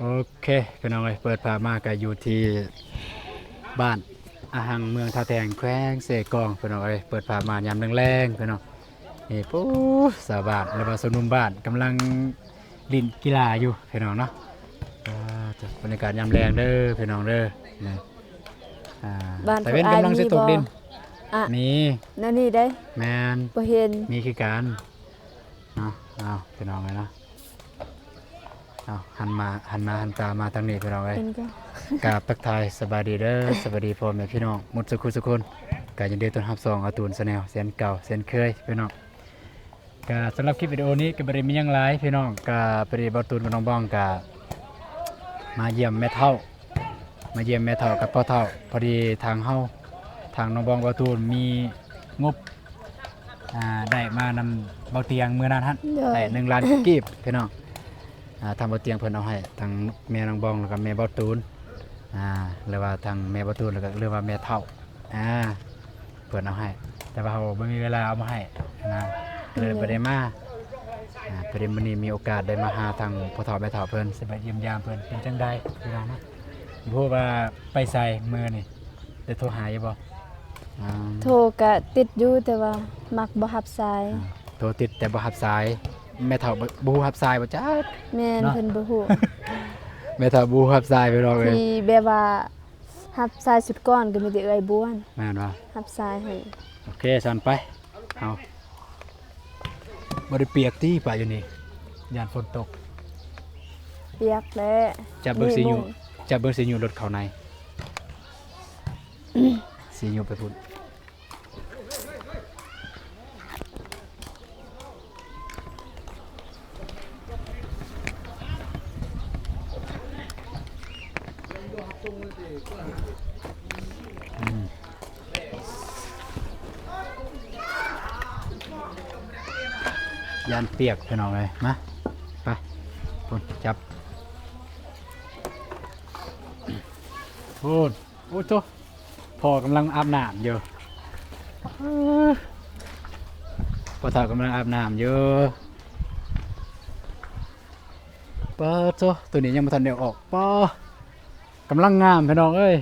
ໂອເຄ ພີ່ນ້ອງເອີຍ ເປີດພາບມາກໍຢູ່ທີ່ບ້ານອາຫັງ ເມືອງທ່າແຕງ ແຂວງເຊກອງ ພີ່ນ້ອງເອີຍ. ເປີດພາບມາຍາມແລງໆ ພີ່ນ້ອງ ນີ້ ປູ້ ຊາວບ້ານ ຫຼືວ່າຊົນໜຸ່ມບ້ານກຳລັງຫຼິ້ນກິລາຢູ່ ພີ່ນ້ອງເນາະ. ອ່າ ບັນຍາກາດຍາມແລງເດີ ພີ່ນ້ອງເດີ ນີ້ ອ່າ ຕາເວັນກຳລັງຊິຕົກດິນ ມີ ແນວນີ້ເດ້ ແມ່ນ ບໍ່ເຫັນ ມີຄືກັນເນາະ. ອ້າວ ພີ່ນ້ອງເອີຍເນາະ ເອົາ ຫັນມາ ຫັນໜ້າຫັນຕາມາທາງນີ້ ພີ່ນ້ອງເອີຍ. ກາບທັກທາຍສະບາຍດີເດີ ສະບາຍດີພໍ່ແມ່ພີ່ນ້ອງໝົດສູ່ຄູ່ສູ່ຄົນ. ກໍຍິນດີຕ້ອນຮັບຊ່ອງອາຕູນ Channel ເຊັ່ນເກົ່າເຊັ່ນເຄີຍ ພີ່ນ້ອງ. ກໍສຳລັບຄລິບວິດີໂອນີ້ກໍບໍ່ໄດ້ມີຫຍັງຫຼາຍ ພີ່ນ້ອງ. ກໍພໍດີບ່າວຕູນກັບນ້ອງບອງກໍມາຢ້ຽມແມ່ເຖົ້າ ມາຢ້ຽມແມ່ເຖົ້າກັບພໍ່ເຖົ້າ. ພໍດີທາງເຮົາ ທາງນ້ອງບອງ ບ່າວຕູນມີງົບ ອ່າ ໄດ້ມານຳບ່າວຕຽງມື້ນັ້ນຫັ້ນ ໂດຍ ໄດ້ໜຶ່ງລ້ານກີບ ພີ່ນ້ອງ. ອ່າ ທາງບ່າວຕຽງເພິ່ນເອົາໃຫ້ ທາງແມ່ນ້ອງບອງ ແລ້ວກໍແມ່ບ່າວຕູນ ອ່າ ຫຼືວ່າທາງແມ່ບ່າວຕູນ ແລ້ວກໍ ຫຼືວ່າແມ່ເຖົ້າ ອ່າ ເພິ່ນເອົາໃຫ້ ແຕ່ວ່າເຮົາບໍ່ມີເວລາເອົາມາໃຫ້ນະ ກໍເລີຍ ໂດຍ ບໍ່ໄດ້ມາ. ອ່າ ພໍດີມື້ນີ້ມີໂອກາດໄດ້ມາຫາທາງພໍ່ເຖົ້າແມ່ເຖົ້າເພິ່ນ ສະບາຍ ຢ້ຽມຢາມເພິ່ນ ເປັນຈັ່ງໃດ ພີ່ນ້ອງເນາະ. ບໍ່ຮູ້ວ່າໄປໃສມື້ນີ້ ໄດ້ໂທຫາຢູ່ບໍ່? ອ່າ ໂທກະຕິດຢູ່ ແຕ່ວ່າມັກບໍ່ຮັບສາຍ. ອ່າ ໂທຕິດແຕ່ບໍ່ຮັບສາຍ ແມ່ເຖົ້າບໍ່ ບໍ່ຮູ້ຮັບສາຍບໍ່ຈັກ. ແມ່ນ ເນາະ ເພິ່ນບໍ່ຮູ້ ແມ່ເຖົ້າບໍ່ຮູ້ຮັບສາຍ ພີ່ນ້ອງເອີຍ. ທີ່ແບບວ່າຮັບສາຍສຸດກ່ອນກໍມີແຕ່ເອື້ອຍບວນ ແມ່ນບໍ່? ຮັບສາຍໃຫ້. ໂອເຄ ຊັ້ນໄປ ເຮົາບໍ່ໄດ້ປຽກຕິ ໄປຢູ່ນີ້ ຢ້ານຝົນຕົກ. ປຽກແຫຼະ ຈັບເບິ່ງ ນີ້ ສີຫຍຸ ມຸງ ຈັບເບິ່ງສີຫຍຸລົດເຂົ້າໃນ ສີຫຍຸໄປພຸ້ນ. ອືມ ຢ້ານປຽກ ພີ່ນ້ອງເອີຍ. ມາ ໄປ ພຸ້ນ ຈັບ ພຸ້ນ. ໂອ້ໂຕ ພໍ່ກຳລັງອາບນ້ຳຢູ່ ພໍ່ເຖົ້າກຳລັງອາບນ້ຳຢູ່. ປາໂຕ ໂຕນີ້ຍັງບໍ່ທັນໄດ້ອອກ ປາ ກຳລັງງາມ ພີ່ນ້ອງເອີຍ.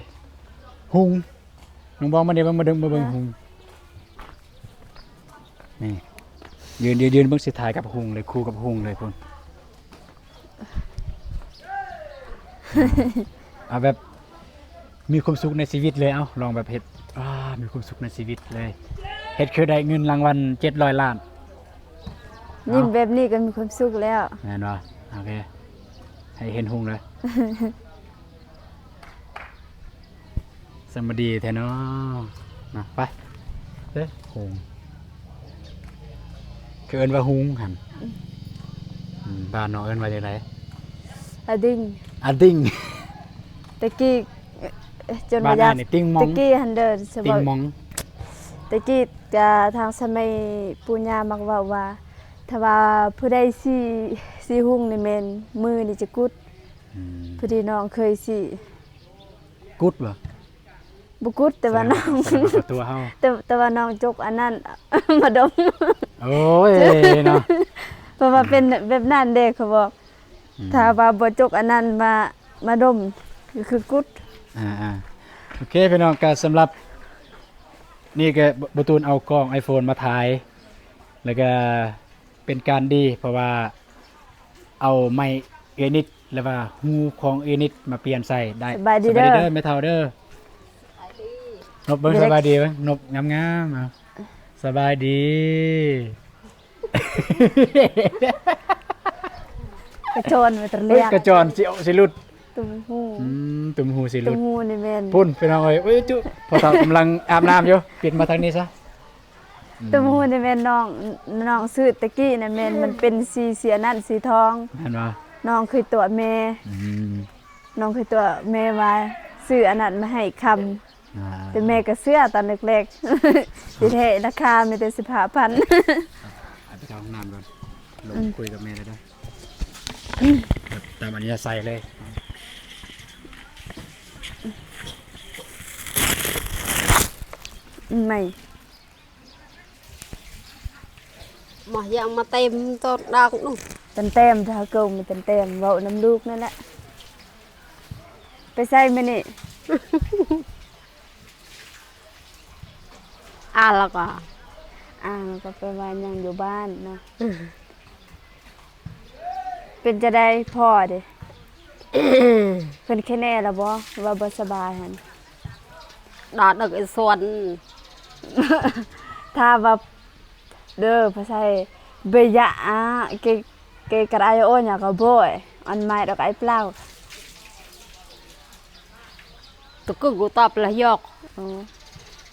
ຮຸ່ງ ນ້ອງບອງ ມານີ້ ມາເບິ່ງ ມາເບິ່ງ ຮະ ຮຸ່ງ ນີ້ ຢືນ ຢືນ ຢືນເບິ່ງ ຊິຖ່າຍກັບຮຸ່ງເລີຍ ຄູ່ກັບຮຸ່ງເລີຍພຸ້ນ. ເອົາແບບມີຄວາມສຸກໃນຊີວິດເລີຍ ເອົາ ລອງແບບເຮັດ ອ່າ ມີຄວາມສຸກໃນຊີວິດເລີຍ ເຮັດຄືໄດ້ເງິນລາງວັນເຈັດຮ້ອຍລ້ານ. ຍິ້ມແບບນີ້ກໍມີຄວາມສຸກແລ້ວ ແມ່ນບໍ່? ໂອເຄ ໃຫ້ເຫັນຮຸ່ງເລີຍ. ສຳມາດີແທ້ເນາະ ມາ ໄປເດີ ຮຸ່ງ ຄືເອີ້ນວ່າຮຸ່ງຫັ້ນ ອືມ ບ້ານນ້ອງເອີ້ນວ່າຈັ່ງໃດ? ອາດິງ ອາດິງ ແຕ່ກີ້ ຈົນບໍ່ຢາກ ບ້ານອ້າຍນີ້ຕິ່ງມອງ ແຕ່ກີ້ຫັ້ນເດີ ຕິ່ງມອງ ແຕ່ກີ້ກະທາງສະໄໝປູ່ຍ່າມັກເວົ້າວ່າ ຖ້າວ່າຜູ້ໃດສີ ສີຮຸ່ງນີ້ແມ່ນມືນີ້ຈະກຸດ ອືມ ພໍດີນ້ອງເຄີຍສີ ກຸດບໍ່? ບໍ່ກຸດ ແຕ່ວ່ານ້ອງ ແຕ່ວ່ານ້ອງຈົກອັນນັ້ນ ມາດົມ ໂອ້ຍເນາະ ເພາະວ່າເປັນແບບນັ້ນເດ້ ເຂົາບອກ ອືມ ຖ້າວ່າບໍ່ຈົກອັນນັ້ນມາ ມາດົມ ກໍຄືກຸດ. ອ່າໆ ໂອເຄ ພີ່ນ້ອງ ກໍສຳລັບນີ້ກໍ ບ- ບ່າວຕູນເອົາກ້ອງໄອໂຟນມາຖ່າຍ ແລ້ວກໍ ເປັນການດີ ເພາະວ່າເອົາໄມ້ເອນິດ ຫຼືວ່າຮູຂອງເອນິດມາປ່ຽນໃສ່ໄດ້. ສະບາຍດີເດີ ສະບາຍດີເດີແມ່ເຖົ້າເດີ. ນົບເບິ່ງ ສະບາຍດີເບິ່ງ ນົບງາມໆ ເອົາ ສະບາຍດີ. ກະຈອນ ເອີຍ ກະຈອນຊິ ຊິຫຼຸດ ຕຸ້ມຫູ ອືມ ຕຸ້ມຫູຊິຫຼຸດ ຕຸ້ມຫູນີ້ແມ່ນ ພຸ້ນ ພີ່ນ້ອງເອີຍ ໂອ້ຍ ຈຸ ພໍ່ເຖົ້າກຳລັງອາບນ້ຳຢູ່ ປິດມາທາງນີ້ຊະ. ອືມ ຕຸ້ມຫູນີ້ແມ່ນນ້ອງ ນ້ອງຊື້ແຕ່ກີ້ນະ ແມ່ນ ມັນເປັນສີ ສີອັນນັ້ນ ສີທອງ ແມ່ນບໍ່? ນ້ອງເຄີຍຕົວະແມ່ ອືມ ນ້ອງເຄີຍຕົວະແມ່ວ່າຊື້ອັນນັ້ນມາໃຫ້ຄຳ ອ່າ ແຕ່ແມ່ກໍເຊື່ອຕອນແລກໆ ທີ່ແທ້ລາຄາມີແຕ່ສິບຫ້າພັນ. ອ່ະ ໄປເຂົ້າຫ້ອງນ້ຳກ່ອນ ລົງ ອືມ ຄຸຍກັບແມ່ໄດ້ເດີ ອືມ ແບບຕາມອັດທະຍາໄສເລີຍ. ອືມ ໄໝ ມາ ຢ່າມາເຕັມຕົ້ນດອກນູ້ ເຕັມໆ ຖ້າເກີາມີເຕັມໆ ເວົ້ານຳລູກນັ້ນແຫຼະ. ໄປໃສມື້ນີ້? ອາ ແລ້ວກໍ ອາ ແລ້ວກໍແປວ່າຍັງຢູ່ບ້ານເນາະ. ເປັນຈັ່ງໃດພໍ່ເດ? ເພິ່ນແຄແນ່ແລ້ວບໍ່ ວ່າບໍ່ສະບາຍຫັ້ນ? ດາດຶກໄອ້ສວນ ຖ້າວ່າ ເດີພາສາເບຍະອາ ເກ ເກກະໄອໂອຍາກະໂບຍ ອັນໄມ້ດອກໄອເປົ່າ. ຕະກຶກກູຕອບລະຍອກ. ໂອ້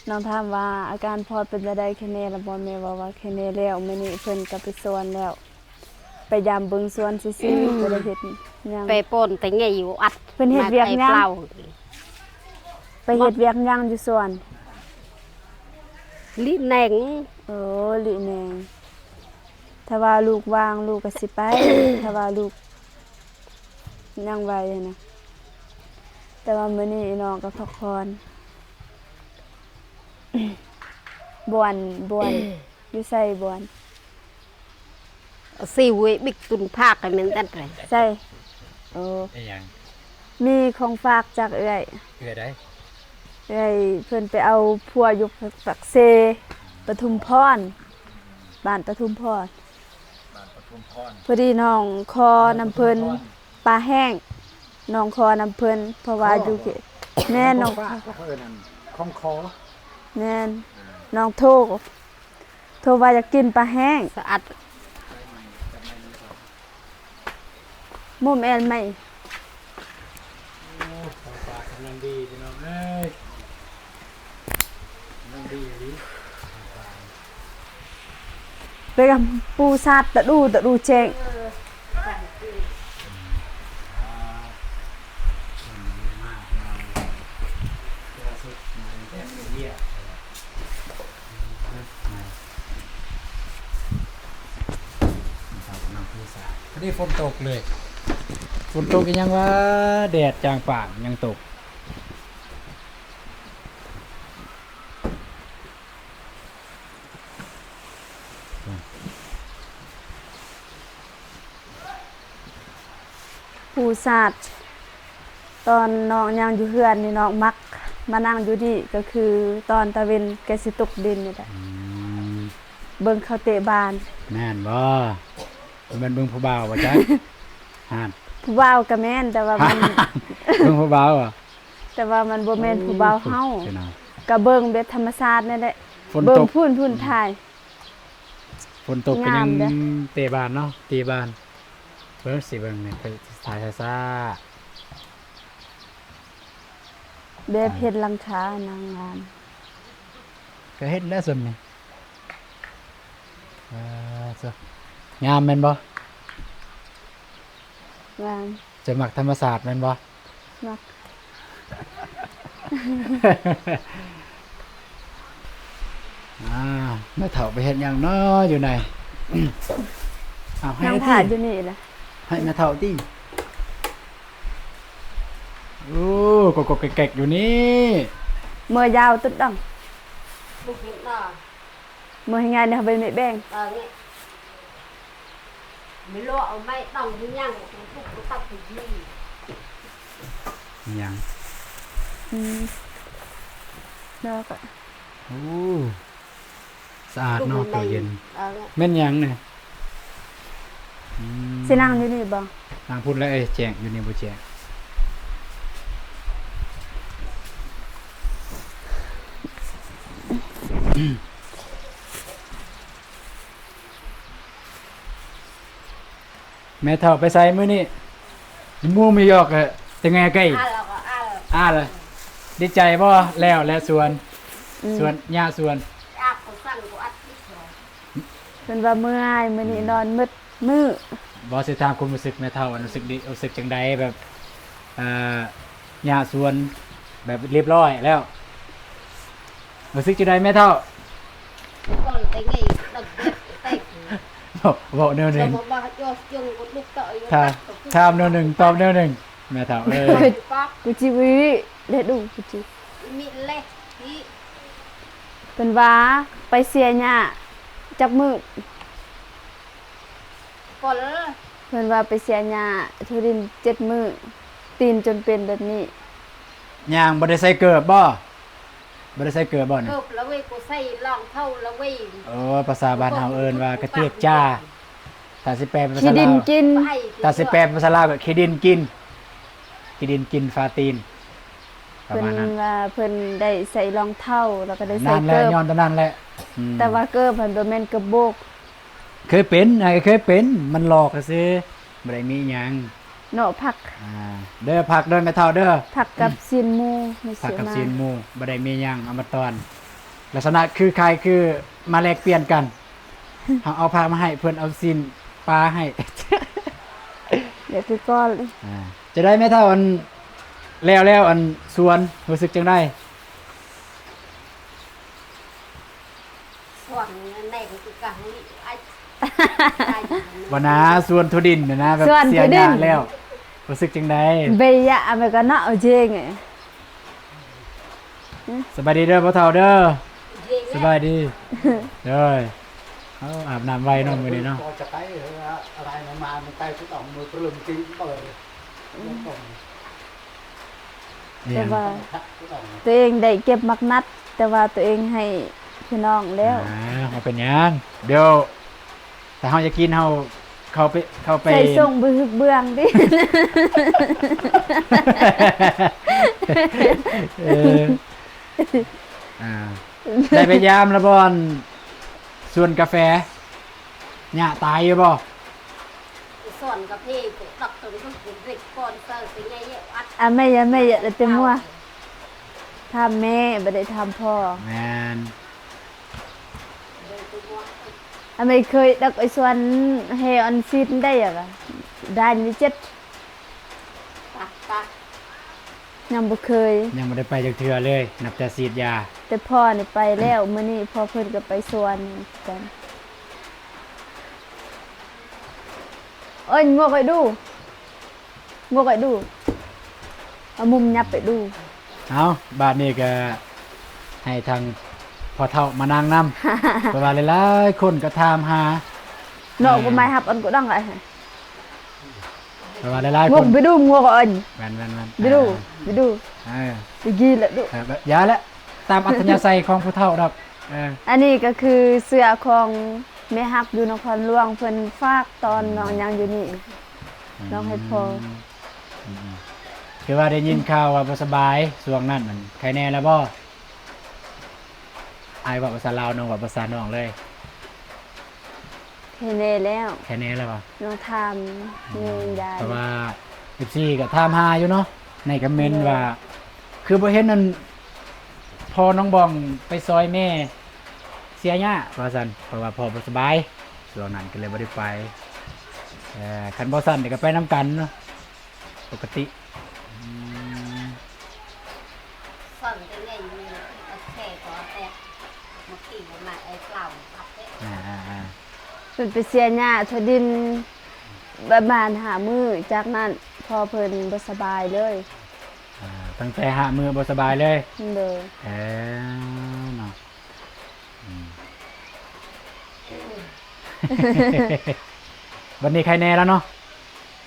ນ້ອງຖາມວ່າອາການພໍ່ເປັນຈັ່ງໃດ ແຄແນ່ລະບໍ່? ແມ່ເວົ້າວ່າແຄແນ່ແລ້ວ ມື້ນີ້ເພິ່ນກໍໄປສວນແລ້ວ ໄປຢາມເບິ່ງສວນຊື່ໆ ບໍ່ໄດ້ເຮັດຫຍັງ. ໄປປ່ອນແຕ່ແງ່ຢູ່ອັດ ເພິ່ນເຮັດວຽກຫຍັງ? ໄປເຮັດວຽກຫຍັງຢູ່ສວນ? ລິແໜງ. ໂອ້ ລິແໜງ. ຖ້າວ່າລູກວ່າງ ລູກກໍຊິໄປ ຖ້າວ່າລູກຍັງໄວຫັ້ນນະ. ແຕ່ວ່າມື້ນີ້ນ້ອງກໍພັກຜ່ອນ. ບ່ອນ ບ່ອນ ຢູ່ໃສບ່ອນ? ຊິເວຍບິກຕຸນພາກໃຫ້ແມ່ນແຕ່ນໄປ. ໃສ? ໂອ້ ອີຫຍັງ? ມີຂອງຝາກຈາກເອື້ອຍ. ເອື້ອຍໃດ? ເອື້ອຍເພິ່ນໄປເອົາຜົວຢູ່ປາກເຊ ປະທຸມພອນ ບ້ານປະທຸມພອນ. ບ້ານປະທຸມພອນ. ພໍດີນ້ອງຂໍນຳເພິ່ນ ປາແຫ້ງ ນ້ອງຂໍນຳເພິ່ນ ເພາະວ່າຢູ່ເຂດ ແມ່ນ ນ້ອງ ຂອງຝາກ ເຂົາເອີ້ນອັນ ຂອງຂໍ. ແມ່ນ ນ້ອງໂທ ໂທວ່າຢາກກິນປາແຫ້ງ ສະອັດ. ມຸມແອນໃໝ່. ໂອ້ ຂອງຝາກກຳລັງດີພີ່ນ້ອງເອີຍ ກຳລັງດີອີ່ຫຼີ. ໄປກັບປູສາດຕະດູຕະດູແຈ້ງ. ພໍດີຝົນຕົກເລີຍ ຝົນຕົກອີ່ຫຍັງວະ ແດດຈ້າງປາງຍັງຕົກ. ພູສາດ ຕອນນ້ອງຍັງຢູ່ເຮືອນນີ້ ນ້ອງມັກມານັ່ງຢູ່ນີ້ ກໍຄືຕອນຕາເວັນໃກ້ຊິຕົກດິນນີ້ແຫຼະ. ອືມ ເບິ່ງເຂົາເຕະບານ. ແມ່ນບໍ່? ບໍ່ແມ່ນເບິ່ງຜູ້ບ່າວບໍ່ຈັກ? ຫັ້ນ ຜູ້ບ່າວກໍແມ່ນ ແຕ່ວ່າມັນ ເບິ່ງຜູ້ບ່າວບໍ່? ແຕ່ວ່າມັນບໍ່ແມ່ນຜູ້ບ່າວເຮົາ ໂອ້ຍ ກໍເບິ່ງແບບທຳມະຊາດນັ້ນແຫຼະ. ຝົນຕົກ ເບິ່ງພຸ້ນ ພຸ້ນ ອືມ ຖ່າຍ. ຝົນຕົກກໍຍັງ ງາມເດ້ ເຕະບານເນາະ ຕີບານ. ເບິ່ງຊິເບິ່ງນີ້ ຖ່າຍຊ້າໆ ແບບເຮັດຫຼັງຄານາງງາມ. ກໍເຮັດແລ້ວສ່ຳນີ້. ເອີ ງາມແມ່ນບໍ່? ງາມ. ເຈົ້າມັກທຳມະຊາດແມ່ນບໍ່? ມັກ. ອ່າ ແມ່ເຖົ້າໄປເຮັດຫຍັງເນາະຢູ່ໃນ? ເອົາ ໃຫ້ ນັ່ງຖ້າຢູ່ນີ້ລະ ໃຫ້ແມ່ເຖົ້າຕິ. ໂອ້ ກົກໆແກກໆຢູ່ນີ້ ເມືອຍາວຕຸດດອງ ເມືອຍງ່າຍນະ ເຮົາໄປແບ່ງ. ໄປເລາະເອົາໄມ້ຕ້ອງອີຫຍັງ ທຸບຕັບໄປດີ ອີຫຍັງ? ອືມ ແລ້ວກໍ ໂອ້ ສະອາດເນາະ ຕູ້ເຢັນ. ເອີ ແມ່ນຫຍັງນະ? ອືມ ຊິນັ່ງຢູ່ນີ້ບໍ່? ນັ່ງພຸ້ນແຫຼະ ເອີຍ ແຈ້ງຢູ່ນີ້ບໍ່ແຈ້ງ. ແມ່ເຖົ້າໄປໃສມື້ນີ້? ໝູ່ມີຢອກ ແຕ່ແງ່ໄກ່ ອາລະ ດີໃຈບໍ່? ແລ້ວ ແລ້ວສວນ ອືມ ສວນ ຫຍ້າສວນ ເພິ່ນວ່າເມື່ອຍ ມື້ນີ້ ອືມ ນອນໝົດມື້. ບໍ່ ຊິຖາມຄວາມຮູ້ສຶກແມ່ເຖົ້າ ຮູ້ສຶກດີ ຮູ້ສຶກຈັ່ງໃດ ແບບ ເອີ ຫຍ້າສວນແບບລຽບຮ້ອຍແລ້ວ ຮູ້ສຶກຈັ່ງໃດແມ່ເຖົ້າ? ເວົ້າແນວໜຶ່ງ ຖາມ ຖາມແນວໜຶ່ງ ຕອບແນວໜຶ່ງ ແມ່ເຖົ້າເອີຍ. ກູຈິວິເລດູກູຈິ ເພິ່ນວ່າໄປເສຍຫຍ້າຈັກມື້? ເພິ່ນວ່າໄປເສຍຫຍ້າທົ່ວດິນເຈັດມື້ ຕີນຈົນເປັນແບບນີ້. ຍ່າງບໍ່ໄດ້ໃສ່ເກີບບໍ່? ບໍ່ໄດ້ໃສ່ເກີບບໍ່ນີ້? ເກີບລະເວີຍ ກໍໃສ່ລອງເທົ້າລະເວີຍ. ໂອ້ ພາສາບ້ານເຮົາເອີ້ນວ່າກະເຈັກຈ້າ. ຖ້າຊິແປເປັນພາສາລາວ ຂີ້ດິນກິນ ຖ້າຊິແປເປັນພາສາລາວກໍຂີ້ດິນກິນ ຂີ້ດິນກິນຝາຕີນ ປະມານນັ້ນ. ເພິ່ນວ່າເພິ່ນໄດ້ໃສ່ລອງເທົ້າ ແລ້ວກໍໄດ້ໃສ່ເກີບ. ນັ້ນແຫຼະ ຍ້ອນຕົວນັ້ນແຫຼະ. ອືມ ແຕ່ວ່າເກີບຫັ້ນບໍ່ແມ່ນເກີບໂບກ. ເຄີຍເປັນ ອ້າຍກໍເຄີຍເປັນ ມັນຫຼອກຊື່ໆ ບໍ່ໄດ້ມີຫຍັງເນາະ. ຜັກ ອ່າ ເດີ ຜັກເດີແມ່ເຖົ້າເດີ ຜັກກັບຊີ້ນໝູ ຜັກກັບຊີ້ນໝູ ບໍ່ໄດ້ມີຫຍັງ ເອົາມາຕອນ ລັກສະນະຄືຄ້າຍຄືມາແລກປ່ຽນກັນ ເຮົາເອົາຜັກມາໃຫ້ ເພິ່ນເອົາຊີ້ນປາໃຫ້. ຢ່າຄືກ່ອນ ອ່າ ຈະໄດ້ແມ່ເຖົ້າ ອັນ ແລ້ວ ແລ້ວ ອັນ ສວນ ຮູ້ສຶກຈັ່ງໃດ? ສ່ວນແມ່ນຄືກັນນີ້ ອ້າຍ ບໍ່ນາ ສວນຖົ່ວດິນນະ ແບບເສຍຫຍ້າແລ້ວ ຮູ້ສຶກຈັ່ງໃດ? ເບຍະ ອາເມກາໂນ ເອົາຈິງ. ສະບາຍດີເດີພໍ່ເຖົ້າເດີ. ສະບາຍດີ. ໂດຍ ເອົາ ອາບນ້ຳໄວເນາະມື້ນີ້ເນາະ. ແຕ່ວ່າຕົວເອງໄດ້ເກັບໝາກນັດ ແຕ່ວ່າຕົວເອງໃຫ້ພີ່ນ້ອງແລ້ວ. ອ່າ ບໍ່ເປັນຫຍັງ ດຽວ ຖ້າເຮົາຢາກກິນ ເຮົາເຂົ້າໄປ ເຂົ້າໄປ ໃສ່ສົ່ງໄປຮຶກເບື້ອງຕິ. ເອີ ອ່າ ໄດ້ໄປຢາມລະບໍ່ ອັນ ສວນກາແຟ? ຫຍ້າຕາຍຢູ່ບໍ່? ສວນກາເຟ ດອກເຕີເຮັດກ່ອນ ເຕີໄປໃຫຍ່ອັດ ອາແມ່ ອາແມ່ ແຕ່ມົວ ຖາມແມ່ ບໍ່ໄດ້ຖາມພໍ່. ແມ່ນ ອາແມ່ເຄີຍດອກໄອ້ສວນແຮ່ອອນຊີນໄດ້ອະ ໄດ້ນີ້ເຈັດ ປະ ປະ ຍັງບໍ່ເຄີຍ ຍັງບໍ່ໄດ້ໄປຈັກເທື່ອເລີຍ ນັບແຕ່ສີດຢາ. ແຕ່ພໍ່ນີ້ໄປແລ້ວ ມື້ນີ້ພໍ່ເພິ່ນກໍໄປສວນກັນ. ເອີຍ ງົວກໄປດູ ງົວກໄປດູ ເອົາມຸມຫຍັບໄປດູ. ເອົາ ບາດນີ້ກໍໃຫ້ທາງພໍ່ເຖົ້າມານັ່ງນຳ ເພາະວ່າຫຼາຍໆຄົນກໍຖາມຫາເນາະ. ເອີ ກໍມາຮັບອັນກໍດັງໄອ້ ແຕ່ວ່າຫຼາຍໆຄົນ ງົວໄປດູ ງົວກໍເອີ້ນ ແມ່ນໆໆ ໄປດູ ອ່າ ໄປດູ ເອີ ໄປກີ້ລະດູ ເອີ ຢ່າລະ ຕາມອັດທະຍາໄສຂອງຜູ້ເຖົ້າດອກ. ເອີ ອັນນີ້ກໍຄືເສື້ອຂອງແມ່ຮັກຢູ່ນະຄອນຫຼວງ ເພິ່ນຝາກຕອນ ອືມ ນ້ອງຍັງຢູ່ນີ້ ອືມ ນ້ອງໃຫ້ພໍ່. ອືມ ຄືວ່າໄດ້ຍິນຂ່າວວ່າບໍ່ສະບາຍຊ່ວງນັ້ນ ມັນໄຄແນ່ແລ້ວບໍ່? ອ້າຍເວົ້າພາສາລາວ ນ້ອງເວົ້າພາສານ້ອງເລີຍ. ແຄ່ແນ່ແລ້ວ ແຄ່ແນ່ແລ້ວຫວາ? ນ້ອງຖາມ ອືມ ແມ່ນຢາຍ ເພາະວ່າເອັຟຊີກໍຖາມຫາຢູ່ເນາະ ໃນຄອມເມັນ ແມ່ນ ວ່າ ຄືບໍ່ເຫັນອັນ ພໍ່ນ້ອງບອງໄປຊ່ອຍແມ່ເສຍຫຍ້າວ່າຊັ້ນ ເພາະວ່າພໍ່ບໍ່ສະບາຍ ຊ່ວງນັ້ນກໍເລີຍບໍ່ໄດ້ໄປ. ເອີ ຄັນບໍ່ຊັ້ນກໍໄປນຳກັນເນາະ ປົກກະຕິ. ອືມ ອ່າໆໆ ເພິ່ນໄປເສຍຫຍ້າທົ່ວດິນປະມານຫ້າມື້ ຈາກນັ້ນພໍ່ເພິ່ນບໍ່ສະບາຍເລີຍ. ອ່າ ຕັ້ງແຕ່ຫ້າມື້ບໍ່ສະບາຍເລີຍ. ໂດຍ. ເອີ ເນາະ. ອືມ ບັດນີ້ໄຄແນ່ແລ້ວເນາະ?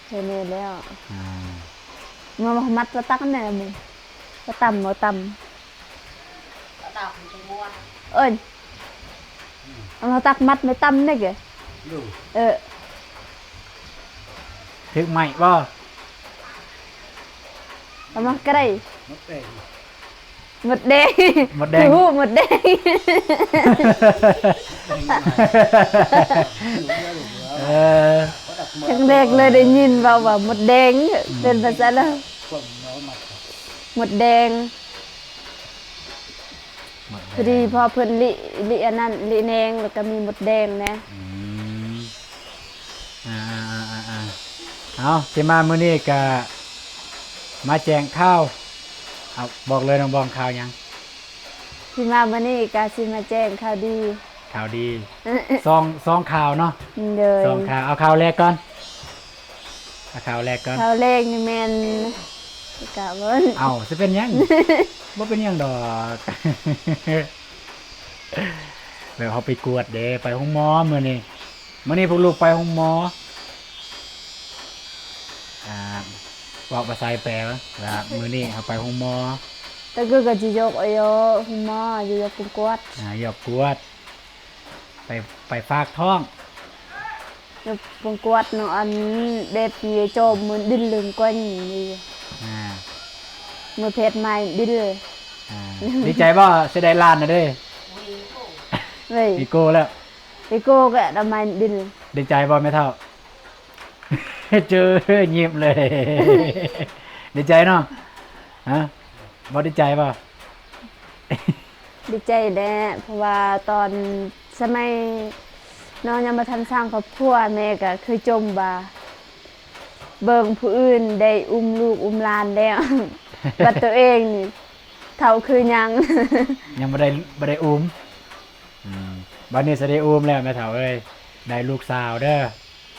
ໄຄແນ່ແລ້ວ. ອ່າ ມາ ມາມັດມາຕັກແນ່ ມາຕຳ ມາຕຳ ເອີ້ຍ ເອົາມາຕັກມັດມາຕຳແນ່ເກ. ເອີ ຖືກໄໝ້ບໍ່? ເອົາມາໃກ້. ມົດແດງ ມົດແດງ ຄືຮູ້ມົດແດງ. ເອີ ຄັ້ງແລກເລີຍໄດ້ຍິນເວົ້າວ່າມົດແດງ ອືມ ເປັນພາສາລາວ ມົດແດງ. ພໍດີພໍ່ເພິ່ນລິ ລິອັນນັ້ນ ລິແນງ ແລ້ວກໍມີມົດແດງແດ່. ອືມ ອ່າໆໆໆ ເອົາ ຊິມາມື້ນີ້ກະມາແຈ້ງຂ່າວ. ເອົາ ບອກເລີຍນ້ອງບອງ ຂ່າວຫຍັງ? ຊິມາມື້ນີ້ກະຊິມາແຈ້ງຂ່າວດີ. ຂ່າວດີ ສອງ ສອງຂ່າວເນາະ. ໂດຍ ສອງຂ່າວ. ເອົາຂ່າວແລກກ່ອນ ເອົາຂ່າວແລກກ່ອນ. ຂ່າວແລກນີ້ແມ່ນ ກະເບິ່ງ ເອົ້າ ຊິເປັນຫຍັງ? ບໍ່ເປັນຫຍັງດອກ ແບບເຮົາໄປກວດເດ້ ໄປໂຮງໝໍມື້ນີ້. ມື້ນີ້ພວກລູກໄປໂຮງໝໍ ອ່າ ເວົ້າພາສາໄທແປວ່າ ວ່າມື້ນີ້ເຮົາໄປໂຮງໝໍ ຕະກຶກກໍຊິຢອກອອຍໂຍ ໂຮງໝໍ ຢູ່ຢອກກົງກວດ ອ່າ ຢອກກວດ ໄປ ໄປຝາກທ້ອງ ຢອກກົງກວດເນາະ ອັນເດັດຢູ່ໂຈມມື້ດິນລຶງກ່ອນນີ້ ອ່າ ມື້ເພັດໃໝ່ດິນ ອ່າ ດີໃຈບໍ່? ເສຍດາຍຫຼານນະເດ້ ເວີຍ ເວໂກ້ແລ້ວ ເວໂກ້ກໍດຳໄມດິນ ດີໃຈບໍ່ແມ່ເຖົ້າ? ເຈີຍິ້ມເລີຍ ດີໃຈເນາະ ຮະ ບໍ່ດີໃຈບໍ່? ດີໃຈແດ່ ເພາະວ່າຕອນສະໄໝນ້ອງຍັງບໍ່ທັນສ້າງຄອບຄົວ ແມ່ກໍເຄີຍຈົ່ມວ່າ ເບິ່ງຜູ້ອື່ນໄດ້ອຸ້ມລູກອຸ້ມຫຼານແລ້ວ ບັດໂຕເອງນີ້ເຖົ້າຄືຫຍັງ ຍັງບໍ່ໄດ້ ບໍ່ໄດ້ອຸ້ມ ອືມ ບັດນີ້ຊິໄດ້ອຸ້ມແລ້ວແມ່ເຖົ້າເອີຍ ໄດ້ລູກສາວເດີ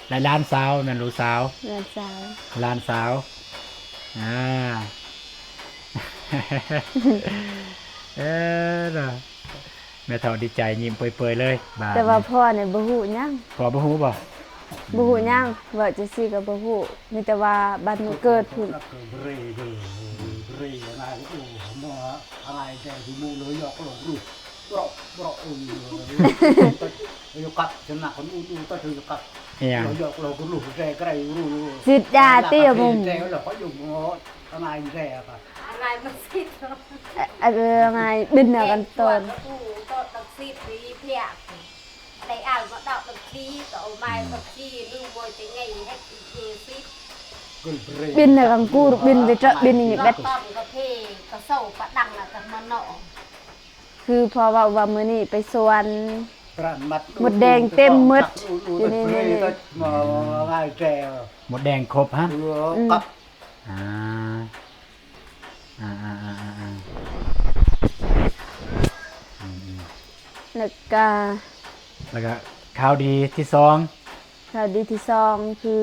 ໄດ້ຫຼານສາວ ແມ່ນລູກສາວ ຫຼານສາວ ຫຼານສາວ ອ່າ ເອີ ເນາະ ແມ່ເຖົ້າດີໃຈຍິ້ມເປີຍໆເລີຍ ບາດ ແຕ່ວ່າພໍ່ນີ້ບໍ່ຮູ້ຫຍັງ ພໍ່ບໍ່ຮູ້ບໍ່? ບໍ່ຮູ້ຫຍັງ ເວົ້າຈັ່ງຊີ້ກໍບໍ່ຮູ້ ມີແຕ່ວ່າບັດມື້ເກີດພຸ້ນ ຊິດຢາຕິ ອາໄລມັນຊິດ ເອີ ອາໄລບິນເອົາກັນຕອນ ບິນໃນກາງກູນ ບິນໄປເຈາະ ບິນນີ້ແບບ ຄືພໍ່ເວົ້າວ່າມື້ນີ້ໄປສວນ ມົດແດງເຕັມໝົດ ຢູ່ໃນນີ້ ມົດແດງຄົບຫັ້ນ ອືມ ອ່າ ອ່າໆໆໆ ອືມໆ ແລ້ວກະ ແລ້ວກະຂ່າວດີທີສອງ ຂ່າວດີທີສອງຄື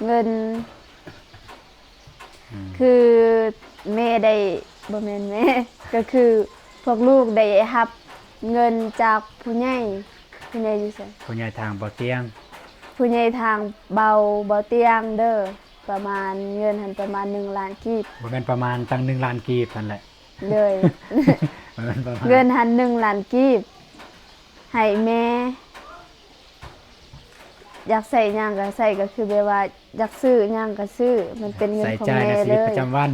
ເງິນ ອືມ ຄືແມ່ໄດ້ ບໍ່ແມ່ນແມ່ ກໍຄືພວກລູກໄດ້ຮັບເງິນຈາກຜູ້ໃຫຍ່ ຜູ້ໃຫຍ່ຢູ່ໃສ? ຜູ້ໃຫຍ່ທາງເບົາຕຽງ ຜູ້ໃຫຍ່ທາງເບົາ ເບົາຕຽງເດີ ປະມານ ເງິນຫັ້ນປະມານໜຶ່ງລ້ານກີບ ບໍ່ແມ່ນປະມານ ຕັ້ງໜຶ່ງລ້ານກີບຫັ້ນແຫຼະ ໂດຍ ເງິນຫັ້ນໜຶ່ງລ້ານກີບ ໃຫ້ແມ່ ຢາກໃຊ້ຫຍັງກໍໃຊ້ ກໍຄືແບບວ່າຢາກຊື້ຫຍັງກໍຊື້ ມັນເປັນເງິນຂອງແມ່ເລີຍ ໃຊ້ຈ່າຍໃນຊີວິດປະຈຳວັນ